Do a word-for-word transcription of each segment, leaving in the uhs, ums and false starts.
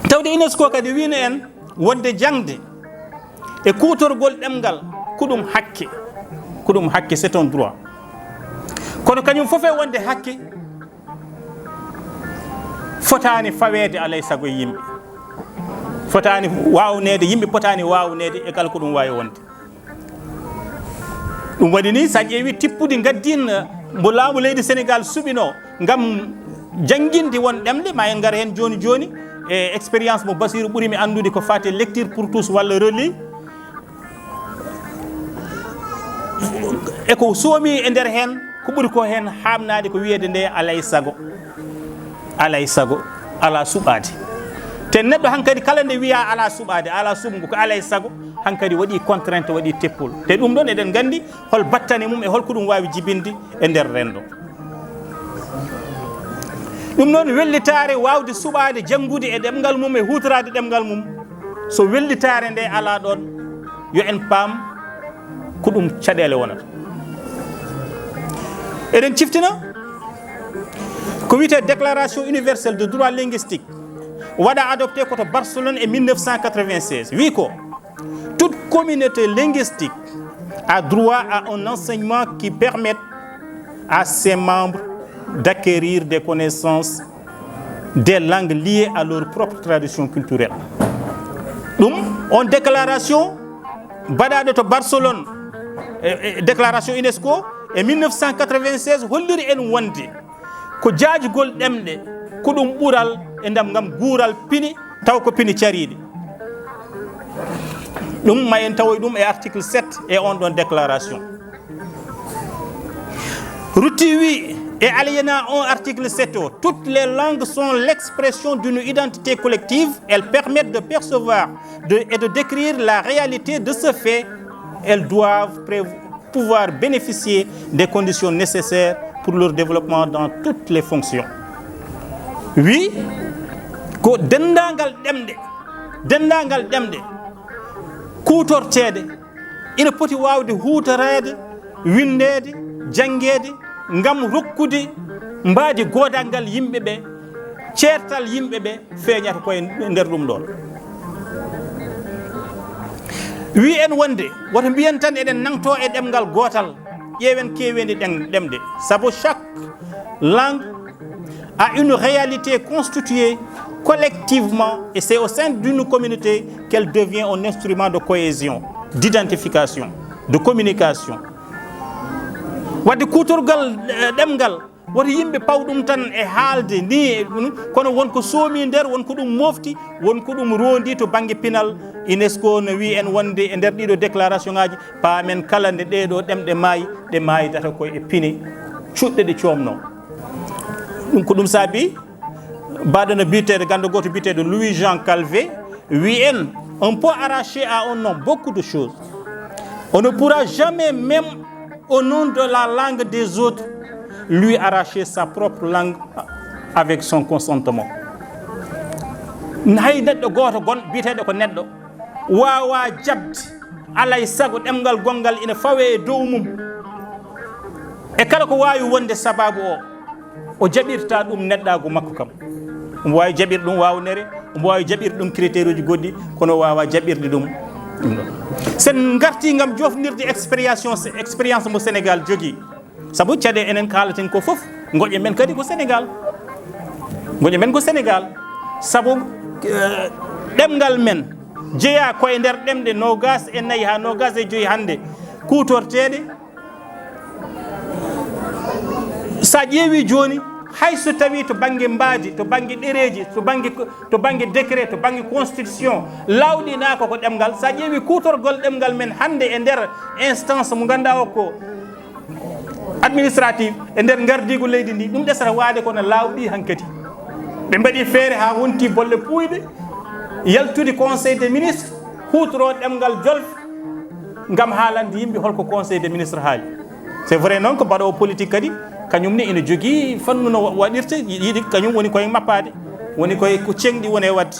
Tawde UNESCO kadi wiino en wonde jaŋde e kuutorgol ɗemngal ko ɗum hakke, ko ɗum hakke, c'est un droit. Kono kañum fof e wonde hakke, fotaani faweede alay sago e yimɓe. Fotaani waawneede, yimɓe potaani waawneede e kala ko ɗum waawi wonde. Ɗum waɗi ni, so a ƴeewi tippudi ngaddiin, eh, mbo laamu leydi Sénégal suɓinoo ngam jannginde won ɗemɗe, ma en ngar heen jooni jooni e expérience mo Basiru ɓuri mi anndude ko faati e lecture pour tous walla reli. E ko soomi e nder heen, ko ɓuri ko heen haamnaade ko wiyeede nde alay sago. Alay sago, alaa suɓaade. Te neɗɗo hankadi kala nde wiyaa alaa suɓaade, alaa suɓngo, ko alay sago, hankadi waɗi contrainte, waɗi teppol. Te ɗum ɗoon eɗen nganndi hol battane mum e hol ko ɗum waawi jibinde e nder renndo. Ɗum noon wellitaare waawde suɓaade janngude e ɗemngal mum e huutoraade ɗemngal mum. So wellitaare nde alaa ɗoon, yo en paam ko ɗum caɗeele wonata. Eɗen ciftina ko wiyetee Déclaration universelle de droit linguistique, waɗa adopté ko to Barcelone e mille neuf cent quatre-vingt-seize. Wi ko, toute communauté linguistique a droit à un enseignement qui permette à ses membres d'acquérir des connaissances des langues liées à leur propre tradition culturelle. Ɗum, on déclaration mbaɗaaɗo to Barcelone, e, e, déclaration UNESCO e mille neuf cent quatre-vingt-seize holliri en wonde ko jaajugol ɗemɗe ko ɗum ɓural e ndam ngam guural pini, taw ko pini cariiɗi. Ɗum ma en tawoy ɗum e article sept e on ɗon déclaration. Rutti wi e alinéa un article sept o, toutes les langues sont l'expression d'une identité collective, elles permettent de percevoir de, et de décrire la réalité de ce fait, elles doivent prév-, pouvoir bénéficier des conditions nécessaires pour leur développement dans toutes les fonctions. Wi ko denndaangal ɗemɗe, denndaangal ɗemɗe kuutorteeɗe ina poti waawde huutoreede, winndeede, janngeede, ngam rokkude mbaadi goodaggal yimɓe ɓe, ceertal yimɓe ɓe feeñata koye nder ɗum ɗoon. Wi en wonde, woto mbiyen tan eɗen nangtoo e ɗemngal gootal, ƴeewen keeweendi ɗen-, ɗemɗe, sabu chaque langue a une réalité constituée collectivement, et c'est au sein d'une communauté qu'elle devient un instrument de cohésion, d'identification, de communication. Wadde kuutorgal, eh, ɗemngal, woto yimɓe paw ɗum tan e haalde ni, e ɗum, kono won ko soomi nder, won ko ɗum mofti, won ko ɗum rondi to bannge pinal. UNESCO no wi en wonde e nder ɗiɗo déclaration ngaji, paamen kala nde ɗeɗo ɗemɗe maayi, ɗe maayidata ko e pine cuɗɗe ɗe coomno. Ɗum ko ɗum saabi, mbaɗo no biyeteeɗo, ganndo gooto biyeteeɗo Louis Jean Calvet, wi en, on peut arracher à un homme beaucoup de choses. On ne pourra jamais, même au nom de la langue des autres, lui arracher sa propre langue avec son consentement. Hay neɗɗo gooto gon-, biyeteeɗo ko neɗɗo, waawa jaɓde alay sago ɗemngal gonngal ina fawe e dow mum. E kala ko waawi wonde sabaabu o, o jaɓirta ɗum neɗɗaagu makko kam. Omo waawi jaɓir ɗum waawnere, omo waawi jaɓir ɗum critère uji goɗɗi, kono o waawa jaɓirde ɗum. Ɗum ɗon. Sen ngarti ngam jofnirde expérience, expérience mo Sénégal jogii. Sabu caɗe enen kaalaten ko fof, ngoƴe men kadi ko Sénégal. Ngoƴe men ko Sénégal. Sabu, eh, ɗemngal men jeyaa ko e nder ɗemɗe noogas e nayi haa noogas e joyi hannde kuutorteeɗe. So a ƴeewi jooni, hay so tawi to bannge mbaadi, to bannge ɗereeji, to bannge, to bannge décret, to bannge constitution, laawɗinaaka ko ɗemngal. So a ƴeewi kuutorgol ɗemngal men hannde e nder instance mo ngannduɗaa o ko administrative, e nder ngardiigu leydi ndi, ɗum ɗesata waade kono laawɗi hankadi. Ɓe mbaɗi feere haa wonti bolle puuyɗe, yaltude Conseil des ministres, huutoro ɗemngal jolfe, ngam haalande yimɓe holko Conseil des ministres haali. C'est vrai noon ko mbaɗoowo politique kadi, kañum ne ina jogii fannu no wa-, waɗirta, yi-, yiɗi kañum woni koye mappaade, woni koye ko ceŋɗi woni e waɗde.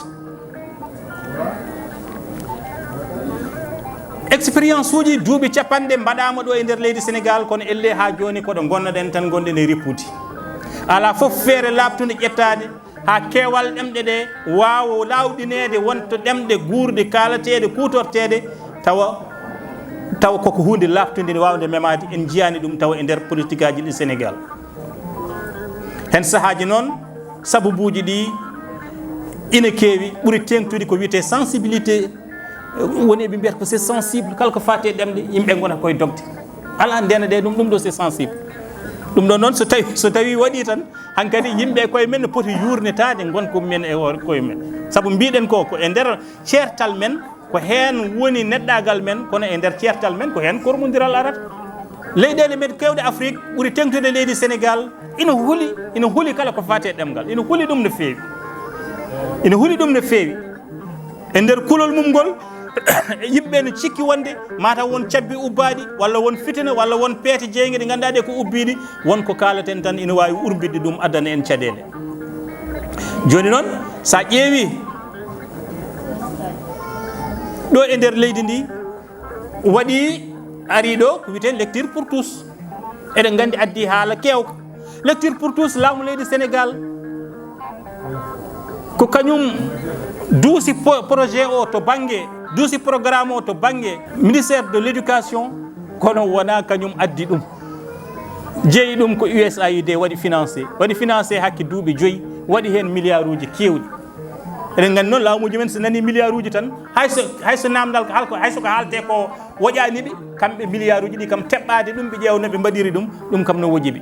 Expérience uji duuɓi capanɗe mbaɗaama ɗo e nder leydi Sénégal, kono elle haa jooni ko ɗo ngonnoɗen tan, ngonɗen e rippude. Alaa fof feere laaɓtunde ƴettaade haa keewal ɗemɗe ɗe waawa laawɗineede wonto ɗemɗe guurɗe kaalateeɗe, kuutorteeɗe, tawa, tawa koko huunde laaɓtunde nde waawde memaade. En njiyaani ɗum tawa e nder politikaaji ɗi Sénégal. Heen sahaaji noon, sababuuji ɗi ina keewi, ɓuri teeŋtude ko wiyetee sensibilité. Woni ɓe mbiyata ko c'est sensible, kala ko faati e ɗemɗe, yimɓe ngona koye dogde. Alaa ndena ɗe ɗum, ɗum ɗo c'est sensible. Ɗum ɗo noon, so tawi, so tawi waɗi tan, hankadi yimɓe koye men ne poti yuurnitaade ngonka men e hoore koye men. Sabu mbiɗen ko, ko e nder ceertal men, ko heen woni neɗɗaagal men, kono e nder ceertal men, ko heen kormondiral arata. Leyɗeele men keewɗe Afrik, ɓuri teeŋtude leydi Sénégal, ina huli, ina huli kala ko faati e ɗemngal. Ina huli ɗum no feewi. Ina huli ɗum no feewi. E nder kulol mum ngol, yimɓe ne cikki wonde mataw won cabbi ubbaaɗi, walla won fitina, walla won peete jeeyge ɗe ngannduɗaa ɗe ko ubbiiɗi, won ko kaalaten tan ina waawi urbitde ɗum, addana en caɗeele. Jooni noon, so a ƴeewi ɗo e nder leydi ndi, waɗi, ari ɗo ko wiyetee lecture pour tous. Eɗen nganndi addi haala keewka. Lecture pour tous, laamu leydi Sénégal, ko kañum duusi po-, projet o to bannge, duusi programme o to bannge ministère de l'éducation, kono wonaa kañum addi ɗum. Jeyi ɗum ko U S A I D waɗi financé, waɗi financé hakke duuɓi joyi, waɗi heen milliarduuji keewɗi. Eɗen nganndi noon, laamuuji men, so nanii milliarduuji tan, hay so, hay so naamndal ko haalko, hay so ko haaltee ko woƴaani ɓe, kamɓe milliarduuji ɗi kam, teɓɓaade ɗum, ɓe ƴeewa no ɓe mbaɗiri ɗum, ɗum kam no woƴi ɓe.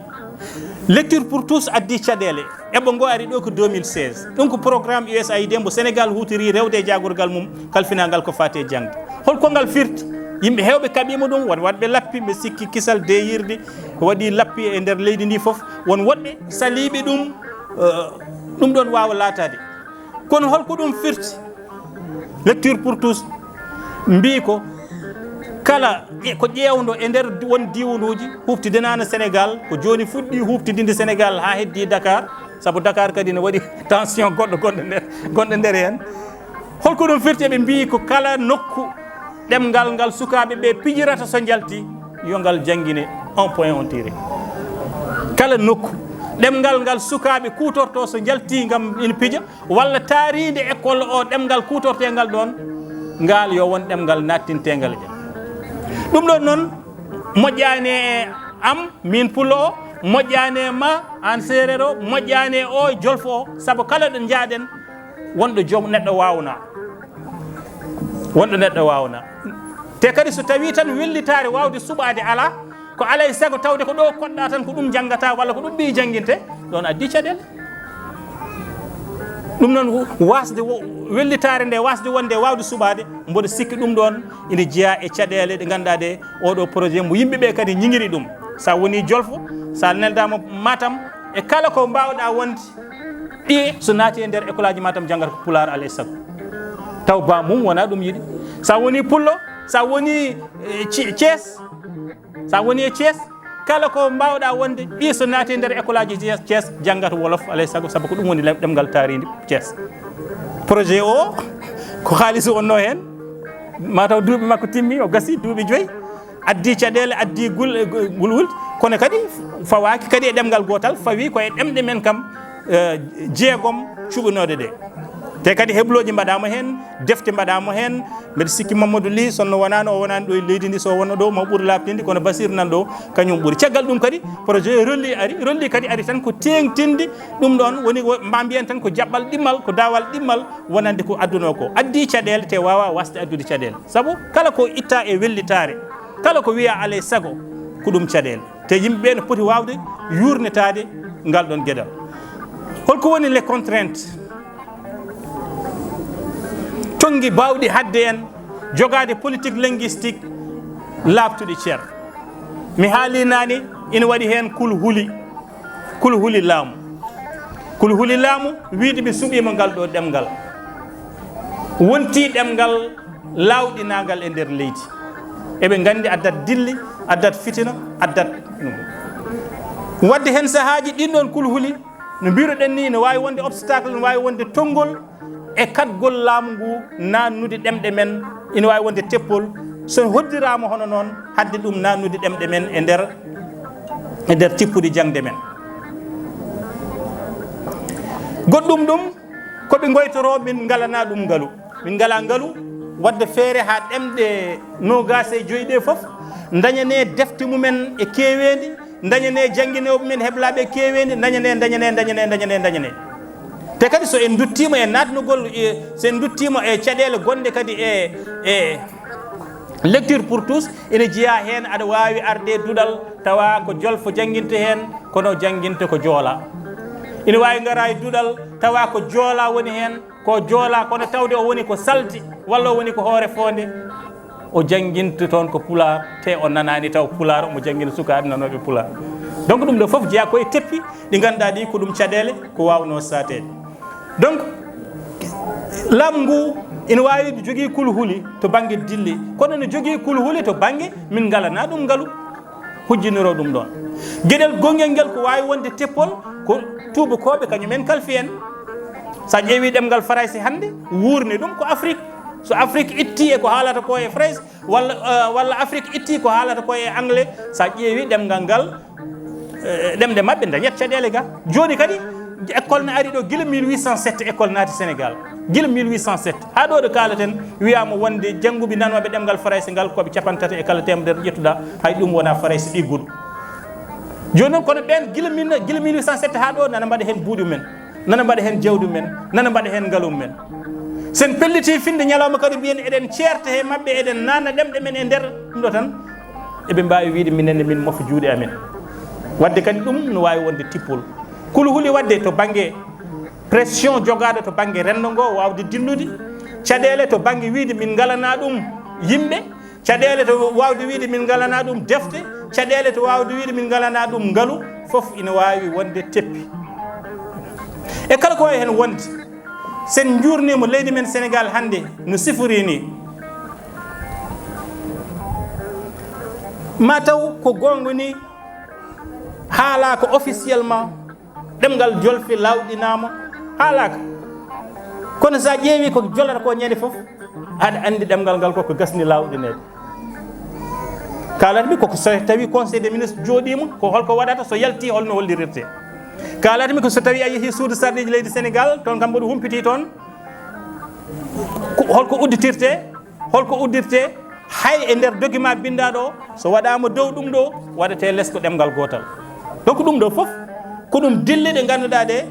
Lecture pour tous addi caɗeele. Eɓɓo ngo ari ɗo ko deux mille seize. Ɗum ko programme U S A I D mbo Sénégal huutori rewde e jaagorgal mum kalfinaangal ko faati e jaŋde. Hol ko ngal firti? Yimɓe heewɓe kaɓiima ɗum, won waɗɓe lappi, mbe sikki kisal deeyirde ko waɗi lappi e nder leydi ndi fof. Won woɗɓe saliiɓe ɗum, eh, ɗum ɗoon waawa laataade. Kono hol ko ɗum firti? Lecture pour tous mbii ko kala ƴe-, ko ƴeewndo e nder won diiwanuuji, huuftidinaano Sénégal, ko jooni fuɗɗii huuftidinde Sénégal haa heddii Dakar, sabu Dakar kadi ne waɗi tension goɗɗo gonɗo nder, gonɗo nder heen. Hol ko ɗum firti? Eɓe mbii ko kala nokku ɗemngal ngal sukaaɓe ɓe pijirata so njalti, yo ngal janngine un point un tiré. Kala nokku ɗemngal ngal sukaaɓe kuutortoo so njalti ngam ina pija, walla taariinde école o ɗemngal kuutorteengal ɗoon, ngaal yo won ɗemngal naattinteengal e jam. Ɗum ɗoon noon, moƴƴaani e am, miin pullo o, moƴƴaani e ma, aan seereer o, moƴƴaani e o, jolfo o, sabu kala ɗo njaaɗen, wonɗo joom neɗɗo waawnaa. Wonɗo neɗɗo waawnaa. Te kadi so tawii tan wellitaare waawde suɓaade alaa, ko alaa e sago tawde ko ɗo koɗɗaa tan ko ɗum janngata walla ko ɗum ɓiyi jannginte, ɗoon addi caɗeele. Ɗum noon, waasde wo-, wellitaare nde, waasde wonde, waawde suɓaade, mboɗo sikki ɗum ɗoon ina jeyaa e caɗeele ɗe ngannduɗaa ɗe, oɗo projet mbo yimɓe ɓe kadi ñiŋiri ɗum. So a wonii Jolfo, so a neldaama Matam, e kala ko mbaawɗaa wonde, ɓiye so naati e nder école aji Matam janngata ko Pulaar alaa e sago. Taw ba mum wonaa ɗum yiɗi. So a wonii Pullo, so a wonii, eh, Thi-, Thiès, so a wonii e Thiès, kala ko mbaawɗaa wonde, ɓiye so naati e nder école aji Thiès, Thiès janngata Wolof alaa e sago, sabu ko ɗum woni le-, ɗemngal taariindi Thiès. Projet o, ko haalis wonnoo heen, mataw duuɓi makko timmi, o gasi duuɓi joyi, addi caɗeele, addi gul-, gulwulde, kono kadi fawaaki kadi e ɗemngal gootal, fawii ko e ɗemɗe men kam, eh, jeegom cuɓanooɗe ɗe. Te kadi heblooji mbaɗaama heen, defte mbaɗaama heen, mbeɗa sikki Mamadou Ly, so no wonaano, o wonaani ɗo e leydi ndi, so wonno ɗo, mo ɓuri laaɓtinde, kono Basiir nan ɗo, kañum ɓuri. Caggal ɗum kadi, projet Rolli ari, Rolli kadi ari tan ko teeŋtinde ɗum ɗoon, woni ko, mba mbiyen tan ko jaɓɓal ɗimmal, ko daawal ɗimmal, wonande ko addunoo ko. Addi caɗeele, te waawaa waasde addude caɗeele. Sabu kala ko itta e wellitaare, kala ko wiyaa alaa e sago, ko ɗum caɗeele. Te yimɓe ɓe no poti waawde yuurnitaade ngal ɗoon geɗal. Holko woni les contraintes? Tonngi baawɗi haɗde en jogaade politique linguistique laaɓtuɗi cer. Mi haalii naane, ina waɗi heen kul huli. Kul huli laamu. Kul huli laamu, wiyde mi suɓiima ngal ɗo ɗemngal. Wontii ɗemngal laawɗinangal e nder leydi. Eɓe nganndi addat dilli, addat fitina, addat ɗum. Waɗde heen sahaaji ɗin ɗoon kul huli, no mbiruɗen ni, no waawi wonde obstacle, no waawi wonde tonngol e kaɗgol laamu ngu naannude ɗemɗe men, ina waawi wonde teppol So hoddiraama hono noon, hadde ɗum naannude ɗemɗe men e nder, e nder tippudi jaŋde men. Goɗɗum ɗum, ko ɓe ngoytoroo, min ngalanaa ɗum ngalu. Min ngalaa ngalu, waɗde feere haa ɗemɗe noogaas e joy ɗe fof ndañanee defte mumen e keeweendi, ndañanee jannginooɓe men heblaaɓe keeweendi, ndañanee, ndañanee, ndañanee, ndañanee, ndañanee. Te kadi so en nduttiima e naatnugol, e, so en nduttiima e caɗeele gonɗe kadi e, e lecture pour tous, ina jeyaa heen, aɗa waawi arde e duɗal, tawa ko jolfo jannginte heen, kono jannginte ko joolaa. Ina waawi ngara e duɗal, tawa ko joolaa woni heen, ko joolaa, kono tawde o woni ko salti, walla o woni ko hoore foonde, o jannginta toon ko pulaar, te o nanaani taw pulaar, omo janngina sukaaɓe nanooɓe pulaar. Donc, ɗum ɗo fof jeyaa ko e teppi ɗi ngannduɗaa ɗi ko ɗum caɗeele ko waawnoo saateede. Donc, laamu ngu ina waawi jogii kulhuli to bannge dille, kono ene jogii kulhuli to bannge min ngalanaa ɗum ngalu. Hujjiniroo ɗum ɗoon. Geɗel gonngel ngel ko waawi wonde teppol, ko tuubakooɓe kañum en kalfi en. So a ƴeewii ɗemngal Farayse hannde, wuurni ɗum ko Afrik. So Afrik itti e ko haalata ko e Farayse, walla, eh, walla Afrik itti ko haalata ko e Anglais, so a ƴeewii ɗemngal ngal, eh, ɗemɗe maɓɓe dañat caɗeele ga. Jooni kadi, école ne ari ɗo gila mille huit cent sept, école naati Sénégal. Gila mille huit cent sept. Haa ɗo ɗo kaalaten, wiyaama wonde jannguɓe nanooɓe ɗemngal Farayse ngal ko ɓe capanɗe tati e kala teemedere ƴettuɗaa, hay ɗum wonaa Farayse ɗigguɗo. Jooni noon, kono ɓeen gila min, gila mille huit cent sept haa ɗo, nana mbaɗa heen buuɗi men, nana mbaɗa heen jawdi men, nana mbaɗa heen ngalu men. Sen pellitii finde ñalawma kadi mbiyen eɗen ceerta he maɓɓe, eɗen naatna ɗemɗe men e nder ɗum ɗo tan, eɓe mbaawi wiyde minen ne min mofa juuɗe amen. Waɗde kadi ɗum no waawi wonde tippol. Kulhuli waɗde to bannge pression jogaaɗo to bannge renndo ngo waawde dillude, caɗeele to bannge wiyde min ngalanaa ɗum yimɓe, caɗeele to waawde wiyde min ngalanaa ɗum defte, caɗeele to waawde wiyde min ngalanaa ɗum ngalu, fof ina waawi wonde teppi. E kala ko wayi heen wonde, sen njuurniima leydi men Senegaal hannde no sifori ni, ma taw ko goonga ni, haalaaka officiellement, ɗemngal jolfe laawɗinaama, haalaaka. Kono so a ƴeewii ko jolata ko ñande fof, aɗa anndi ɗemngal ngal koko gasni laawɗineede. Kaalatmi koko so tawi Conseil des ministres jooɗiima, ko holko waɗata, so yalti holno hollirirte. Kaalatmi ko so tawi a yehii suudu sarɗiiji leydi Senegaal, toon kam mboɗo humpitii toon, ko, holko udditirte, holko uddirte, hay e nder document binndaaɗo o, so waɗaama dow ɗum ɗo, waɗetee les ko ɗemngal gootal. Donc ɗum ɗo fof, ko ɗum dille ɗe ngannduɗaa ɗe,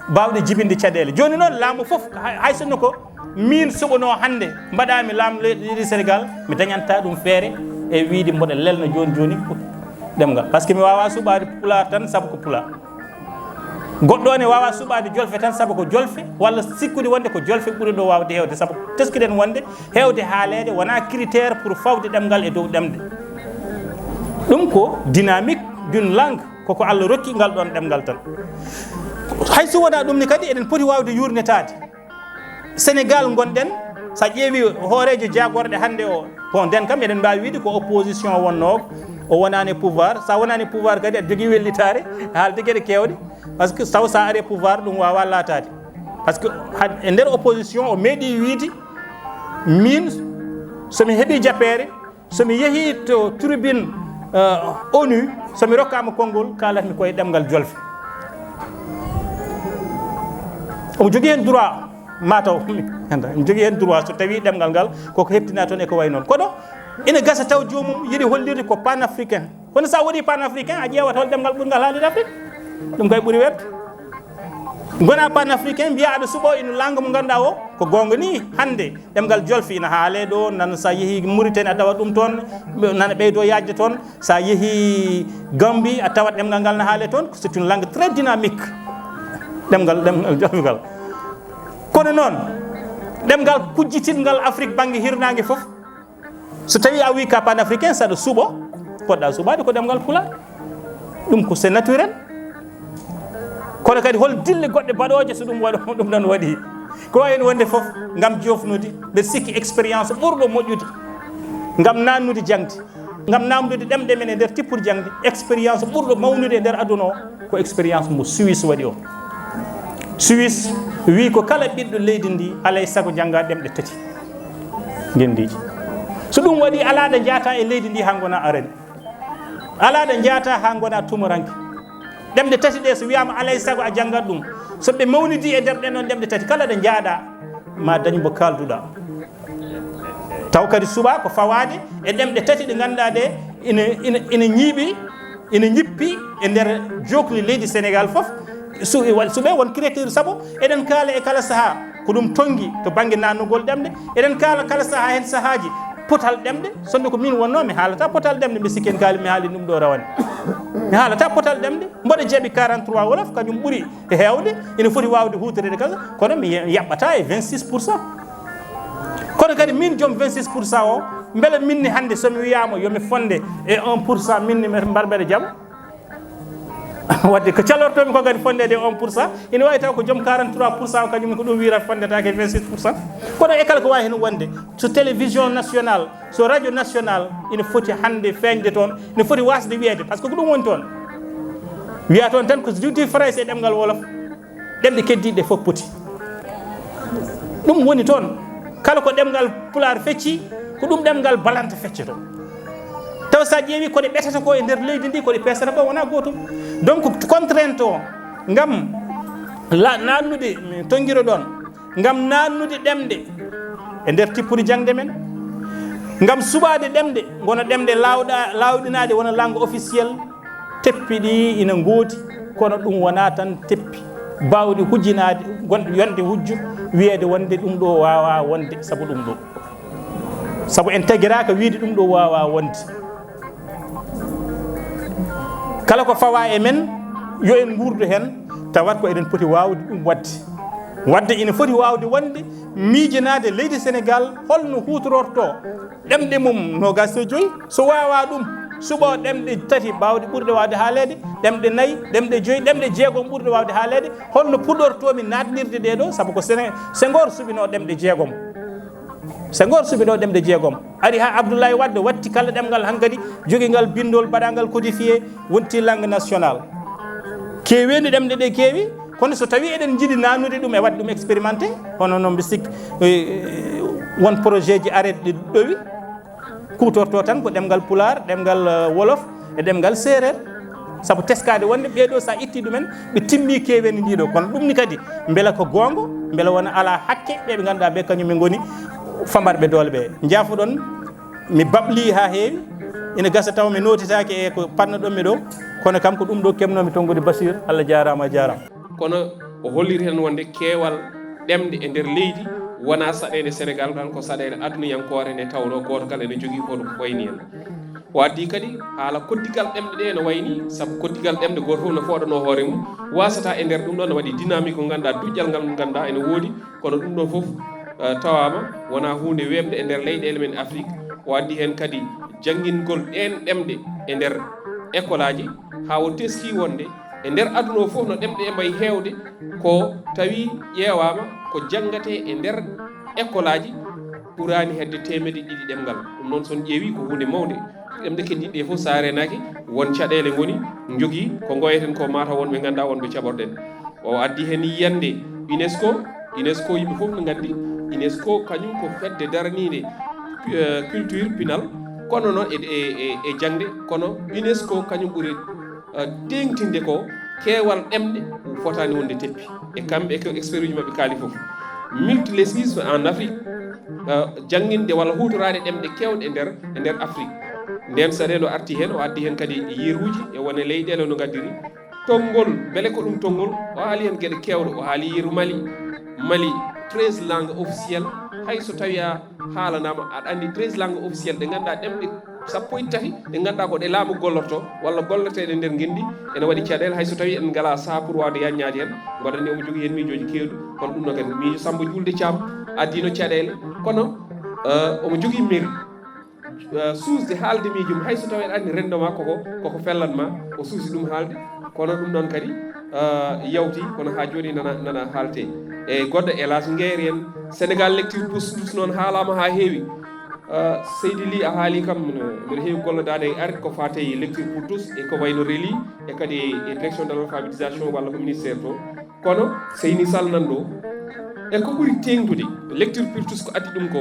baawɗe jibinde caɗeele. Jooni noon, laamu fof, hay, hay sinno ko miin suɓanoo hannde, mbaɗaami laamu leydi Senegaal, mi dañanta ɗum feere e wiyde mboɗo lelna jooni jooni ɗemngal. Par ce que mi waawaa suɓaade pulaar tan sabu ko pulaar. Goɗɗo ne waawaa suɓaade jolfe tan sabu ko jolfe, walla sikkude wonde ko jolfe ɓuri ɗo waawde heewde, sabu teskiɗen wonde heewde haaleede wonaa critère pour fawde ɗemngal e dow ɗemɗe. Ɗum ko dynamique d'une langue, koko Allah rokki ngal ɗoon ɗemngal tan. Hay so wonaa ɗum ni kadi, eɗen poti waawde yuurnitaade. Senegaal ngonɗen, so a ƴeewi hooreejo jaagorɗe hannde o, bon, nden kam eɗen mbaawi wiide ko opposition wonnoo, o wonaani pouvoir. So a wonaani pouvoir kadi, aɗa jogii wellitaare, haalde geɗe keewɗe. Par ce que taw so a ari e pouvoir, ɗum waawaa laataade. Par ce que had-, e nder opposition, o meeɗi wiide, miin, so mi heɓii jappeere, so mi yehii to tribune, eh, onu, so mi rokkaama konngol, kaalatmi ko e ɗemngal jolfe. Omo jogii heen droit, mataw. Omo jogii heen droit, so tawii ɗemngal ngal koko heɓtinaa toon e ko wayi noon. Kono ina gasa taw joomum yiɗi hollirde ko panafricain. Kono so a woni panafricain, a ƴeewat hol ɗemngal ɓurngal haalirde Afrik. Ɗum kay ɓuri weeɓde. Ngona panafricain, mbiya aɗa suɓoo ina langue mo ngannduɗaa o, ko goonga ni, hannde ɗemngal jolfe ina haalee ɗo, nan so a yehii Mauritanie a tawat ɗum toon, nana ɓeydoo yaajde toon, so a yehii Gambie a tawat ɗemngal ngal na haalee toon, c'est une langue très dynamique, ɗemngal, ɗemngal jolfe ngal. Kono noon, ɗemngal kujjitingal Afrik bannge hirnaange fof, so tawii a wii ka panafricain, saɗa suɓoo, poɗɗa suɓaade ko ɗemngal pulaar. Ɗum ko c'est naturel. Kono kadi hol dille goɗɗe baɗooje so ɗum waɗo, ɗum ɗon waɗi? Ko wayi heen wonde fof, ngam joofnude, mbeɗa sikki expérience ɓurɗo moƴƴude, ngam naannude jaŋde, ngam naamnude ɗemɗe men e nder tippudi jaŋde, expérience ɓurɗo mawnude e nder aduna o, ko expérience mo Suisse waɗi o. Suisse wii ko kala ɓiɗɗo leydi ndi alay sago jannga ɗemɗe tati ngenndiiji. So ɗum waɗi, alaa ɗo njaata e leydi ndi haa ngona arani. Alaa ɗo njaata haa ngona tumuranke. Ɗemɗe tati ɗe, so wiyaama alay sago a janngat ɗum, so ɓe mawnidi e nder ɗen ɗon ɗemɗe tati, kala ɗo njaaɗa, ma dañ mbo kaalduɗa. Taw kadi suɓa ko fawaade e ɗemɗe tati ɗe ngannduɗaa ɗe ina, ina, ina ñiiɓi, ina ñippi e nder jookli leydi Sénégal fof. Su-, wa-, suɓe won critère, sabu eɗen kaala e kala sahaa ko ɗum tonngi to bannge naatnugol ɗemɗe. Eɗen kaala kala sahaa heen sahaaji potal ɗemɗe. Sonde ko min wonnoo, mi haalata potal ɗemɗe, mi sikki en kaali, mi haali ɗum ɗo rawane. Mi haalata potal ɗemɗe. Mboɗo jaɓi quarante-trois wolof, kañum ɓuri heewde, ina foti waawde huutoreede kala, kono mi yaɓɓata e vingt-six pour cent. Kono kadi min joom vingt-six pour cent o, mbele min ni hannde so mi wiyaama yo mi fonde e un pour cent, min ni mbar mbeɗa jaɓa? Wadde ko calortoomi ko kadi fondeede e un pour cent, ina waawi taw ko joom quarante-trois pour cent o, kañum ko ɗum wiyata fondetaake e vingt-six pour cent. Kono e kala ko waawi heen wonde, so télévision nationale, so radio nationale, ina foti hannde feeñde toon, ina foti waasde wiyeede, par ce que ko ɗum woni toon. Wiya toon tan ko duty free e ɗemngal wolof, ɗemɗe keddiiɗe ɗe fof poti. Ɗum woni toon, kala ko ɗemngal pulaar fecci, ko ɗum ɗemngal balanta feccoto. Taw so a ƴeewi ko ɗe ɓetata ko e nder leydi ndi, ko ɗe peesata ko wona gootum. Donc, contrainte o, ngam la-, naatnude, tonngiroɗon, ngam naatnude ɗemɗe e nder tippudi jaŋde men, ngam suɓaade ɗemɗe, ngona ɗemɗe laawɗa-, laawɗinaaɗe, wona langue officielle, teppi ɗi ina ngoodi, kono ɗum wonaa tan teppi baawɗi hujjinaade, gon-, yonde hujju, wiyeede wonde ɗum ɗo waawaa wonde, sabu ɗum ɗo. Sabu en tagiraaka wiyde ɗum ɗo waawaa wonde. Kala ko fawaa e men, yo en nguurdu heen, tawat ko eɗen poti waawde ɗum waɗde. Waɗde ina foti waawde wonde miijanaade leydi Senegaal holno huutorortoo ɗemɗe mum noogaas e joy. So waawaa ɗum, suɓoo ɗemɗe tati baawɗe ɓurɗe waawde haaleede, ɗemɗe nayi, ɗemɗe joy, ɗemɗe jeegom ɓurɗe waawde haaleede. Holno puɗortoomi naatnirde ɗee ɗoo? Sabu ko Sene-, Senghor suɓinoo ɗemɗe jeegom. Senghor suɓinoo ɗemɗe jeegom. Ari haa Abdoulaye Wade watti kala ɗemngal hankadi jogingal binndol mbaɗangal codifié, wonti langue nationale. Keeweendi ɗemɗe ɗe keewi, kono so tawii eɗen njiɗi naatnude ɗum e waɗde ɗum expérimenté, hono no mbi sikki, eh, won projet ji arrêté ɗi ɗowi, kuutortoo tan ko ɗemngal pulaar, ɗemngal, eh, wolof e ɗemngal seereer. Sabu teskaade wonde ɓee ɗoo, so a ittii ɗumen, ɓe timmii keeweendi ndii ɗoo. Kono ɗum ni kadi, mbela ko goonga, mbela wona alaa hakke ɓe ɓe ngannduɗaa ɓe kañum en ngoni famarɓe doole ɓe. Njaafoɗon, mi baɓlii haa heewi, ina gasa taw mi nootitaake e ko pannoɗon mi ɗoo, kono kam ko ɗum ɗoo keɓnoomi tonngude Basiir. Allah jaaraama, a jaaraama. Kono o holliri heen wonde keewal ɗemɗe e nder leydi wonaa saɗeende Senegaal tan, ko saɗeende adunayankoore nde tawnoo gooto kala ene jogii hoto ko wayni heen. O addi kadi haala koddigal ɗemɗe ɗe no wayni, sabu koddigal ɗemɗe gooto fof no fooɗanoo hoore mum, waasata e nder ɗum ɗo no waɗi dynamique ko ngannduɗaa, duƴƴal ngal mo ngannduɗaa ene woodi, kono ɗum ɗo fof, eh, tawaama wonaa huunde weeɓnde e nder leyɗeele men Afrik. O addi heen kadi janngingol ɗeen ɗemɗe e nder école aji, haa o teski wonde e nder aduna o fof no ɗemɗe e mbayi heewde, ko tawi ƴeewaama ko janngatee e nder école aji ɓuraani hedde teemedde ɗiɗi ɗemngal. Ɗum noon, so on ƴeewi, ko huunde mawnde. Ɗemɗe keddiiɗe ɗe fof, so a reenaaki, won caɗeele ngoni njogii ko ngoyeten ko, mataw won ɓe ngannduɗaa won ɓe caɓorɗen. O addi heen yiyannde UNESCO. UNESCO, yimɓe fof no nganndi UNESCO, kañum ko fedde daraniinde, eh, culture, pinal, kono noon e, e, e, e jaŋde, kono UNESCO kañum ɓuri, eh, teeŋtinde ko keewal ɗemɗe fotaani wonde teppi. E kamɓe, e ko expert uji maɓɓe kaali fof. Multilinguisme en Afrique, eh, jannginde walla huutoraade ɗemɗe keewɗe e nder, e nder Afrique. Ndeen so rendo arti heen, o addi heen kadi yeruuji e wone leyɗeele no ngaddiri. Tonngol, mbele ko ɗum tonngol? O haali heen geɗe keewɗe. O haali yeru Mali. Mali, treize langues officielles. Hay so tawii a haalanaama, aɗa anndi treize langues officielles ɗe ngannduɗaa, ɗemɗe sappo e tati ɗe ngannduɗaa ko ɗe laamu gollorto walla golleteeɗe nder ngenndi. Ene waɗi caɗeele, hay so tawii en ngalaa sahaa pour waawde yaññaade heen. Mboɗo anndi omo jogii heen miijooji keewɗi, kono ɗum noon kadi miijo Sammba Juulde Caam addiino caɗeele, kono, eh, omo jogii mairie. Eh, suusde haalde miijo mum, hay so tawii aɗa anndi renndo ma koko, koko fellan ma, o suusi ɗum haalde. Kono ɗum ɗoon kadi, eh, yawti, kono haa jooni nana, nana haalte. E goɗɗo, hélas, ngeeri en. Sénégal Lecture pour tous noon haalaama haa heewi. Eh, Seydi Ly, a haali kam, mbiɗa heewi gollodaade e arde ko faati e lecture pour tous, e ko wayno Reli, e kadi e direction de l'alphabétisation walla ko ministère to. Kono Seyni Sall nan ɗo, e ko ɓuri teeŋtude, lecture pour tous ko addi ɗum ko,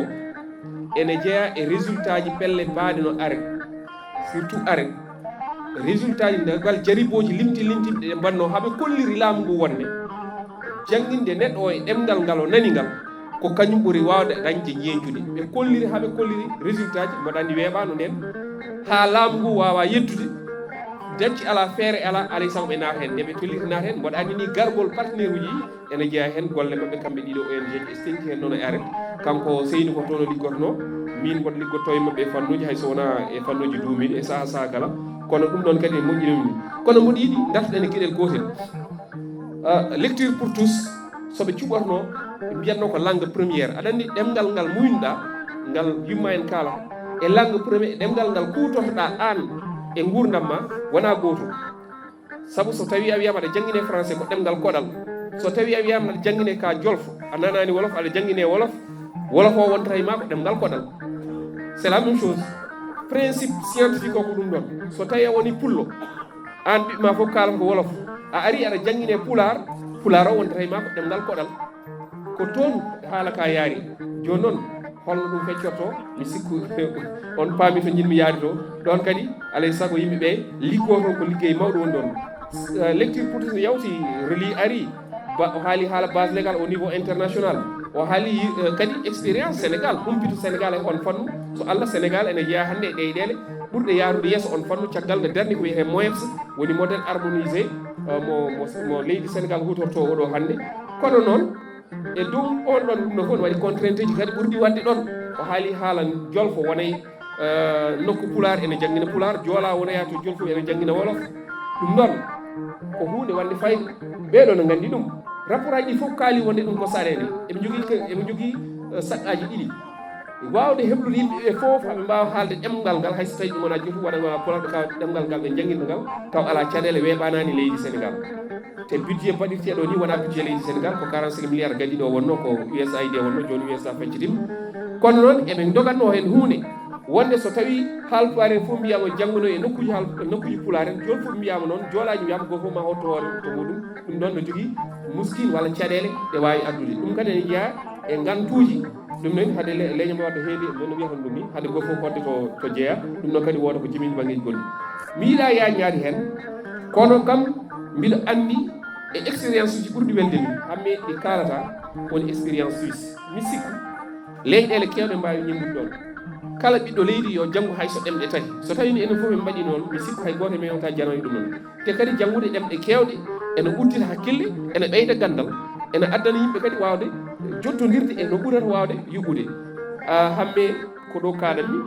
ene jeyaa e résultat ji pelle baaɗe no ARED, surtout ARED. Résultat ji ngal jaribooji limti limtiɗi ɗe mbaɗnoo haa ɓe kolliri laamu ngu wonde jannginde neɗɗo o e ɗemngal ngal o nani ngal ko kañum ɓuri waawde dañde ñeeñcude. Ɓe kolliri haa ɓe kolliri résultat ji, mboɗo anndi weeɓaano ndeen, haa laamu ngu waawaa yettude, dacci alaa, feere alaa, alaa e sago ɓe naata heen. Nde ɓe kolliri naata heen, mboɗo anndi ni gargol partenaire uji ene jeyaa heen golle maɓɓe kamɓe ɗiɗo O N G ji, e so tawii heen noon e ARED. Kanko Seyni ko toon o liggotnoo, miin mboɗo liggotoo e maɓɓe e fannuuji, hay so wonaa e fannuuji duumiiɗi e sahaa sahaa kala. Kono ɗum ɗoon kadi e moƴƴinoomi. Kono mboɗo yiɗi dartoɗen e geɗel gootel. Ah, lecture pour tous, so ɓe cuɓatnoo, ɓe mbiyatnoo ko langue première. Aɗa anndi ɗemngal ngal muuynuɗaa, ngal yumma en kaala, e langue première, ɗemngal ngal kuutortoɗaa aan e nguurndam maa, wonaa gootum. Sabu so tawii a wiyaama aɗa janngine français, ko ɗemngal koɗal. So tawii a wiyaama aɗa janngine ka jolfo, a nanaani wolof, aɗa janngine wolof, wolof o wontata e maa ko ɗemngal koɗal. C'est la même chose. Principe scientifique o ko ɗum ɗoon. So tawii a woni pullo, aan ɓiɓɓe maa fof kaalata ko wolof, a arii aɗa janngine pulaar, pulaar o wontata e maa ko ɗemngal koɗal. Ko toon haala ka yaari. Jooni noon, holno ɗum feccorto? Mi sikku on paami to njiɗmi yaade to. Ɗoon kadi, alaa e sago yimɓe ɓe liggoo toon, ko liggey mawɗo woni ɗoon. Eh, lecture pour tous yawti, Reli arii, ba, o haali haala base légale au niveau international. O haali, eh, kadi expérience Sénégal, humpito Sénégal e on fannu. So Allah, Sénégal ene jeyaa hannde e ɗeyɗeele ɓurɗe yahrude yeeso on fannu, caggal nde darni ko wiyetee MOEPS, woni modèle harmonisé, eh, mo, mo, mo leydi Sénégal huutortoo oɗo hannde. Kono noon, e dow on ɗon ɗum ɗo fof, ne waɗi contrainte ji kadi ɓurɗi waɗde ɗon. O haali haala jolfo wonay, eh, nokku pulaar ene janngina pulaar, joolaa wonaya to jolfo ene janngina wolof. Ɗum ɗon ko huunde wonde fayda. Ɓee ɗoo no nganndi ɗum. Rapport aji ɗi fof kaali wonde ɗum ko saɗeende. Eɓe njogii ke-, eɓe njogii, eh, saɗɗaaji ɗiɗi. Waawde heblude yimɓe ɓe fof, haa ɓe mbaawa haalde ɗemngal ngal, hay so tawii ɗum wonaa jolfu, wonaa, wonaa pulaar, ɓe kaawa ɗemngal ngal ɓe njannginta ngal, taw alaa caɗeele, weeɓaanaani leydi Sénégal. Te budget baɗirteeɗo ni wonaa budget leydi Sénégal, ko quarante-cinq milliards gaddiiɗo o wonnoo, ko U S A I D wonnoo, jooni U S A feccitima. Kono noon, eɓe ndogatnoo heen huunde, wonde so tawii haalpulaar en fof mbiyaama janngunoo e nokkuuji haal-, nokkuuji pulaar en, jooni fof mbiyaama noon, joolaaji mbiyaama, gooto fof ma hotto hoore to muɗum. Ɗum ɗoon no jogii muskin walla caɗeele ɗe waawi addude. Ɗum kadi ene jeyaa e ngantuuji. Ɗum noon, hade le-, leñol mo wadde heedi, no, no mbiyata ɗum ni, hade gooto fof hoɗde to, to jeyaa. Ɗum noon kadi wooda ko jibini banngeeji goɗɗi. Mi yiɗaa yaaññaade heen, kono kam mbiɗo anndi e expérience uji ɓurɗi welde mi, hamme ɗi kaalata, woni expérience Suisse. Mi sikku, leyɗeele keewɗe mbaawi ñembude ɗoon. Kala ɓiɗɗo leydi yo janngu hay so ɗemɗe tati. So tawii ni enen fof en mbaɗii noon, mi sikku hay gooto e men wontaa janoyɗo ɗum noon. Te kadi janngude ɗemɗe keewɗe ene uddita hakkille, ene ɓeyda ganndal, ene addana yimɓe kadi waawde jottondirde e no ɓurata waawde yuɓɓude. Ah, hamme ko ɗo kaaɗanmi.